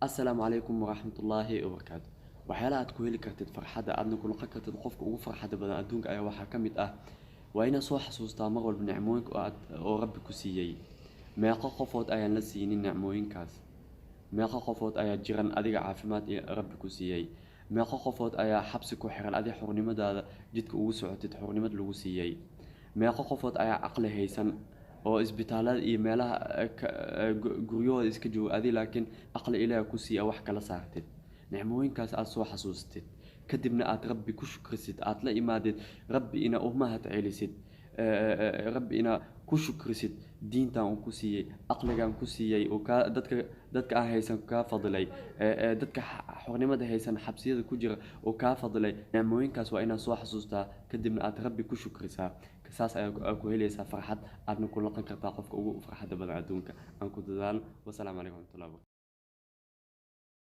Assalaamu calaykum waraxmatullaahi wabarakaatu. Waxyaalaha aad ku heli kartid farxadda aadna ku noqon kartid qofka ugu farxadda badan adduunka ayaa waxaa ka mid ah: waa inaad soo xasuustaa mar walba nicmooyinka oo aad oo Rabbi ku siiyey. Meeqo qofood ayaan la siinin nicmooyinkaas? Meeqo qofood ayaa jiran, adiga caafimaad iyo Rabbi ku siiyey? Meeqo qofood ayaa xabsi ku xiran, adiga xornimadaada jidka ugu socotid xornimad lagu siiyey? Meeqo qofood ayaa caqli haysan oo isbitaalada iyo meelaha guryahooda iska jooga, adi laakiin caqli Ilaah ku siiya wax kala saartid? Nicmooyinkaas aad soo xasuustid, kadibna aad Rabbi ku shukrisid, aad la imaadid Rabbi ina u mahad celisid, Rabbi ina ku shukrisid diintan uu ku siiyey, caqligan ku siiyey, oo kaa dadka aan haysan kaa fadilay, dadka xornimada haysan xabsiyada ku jira oo kaa fadilay. Nicmooyinkaas waa inaad soo xasuustaa, kadibna aad Rabbi ku shukrisaa. Saas ayaa ku helaysaa farxad, aadna ku noqon kartaa qofka ugu farxadda badan adduunka. Aan ku dadaalno. Wasalaamu calaykum waraxmatullahi wabarakatu.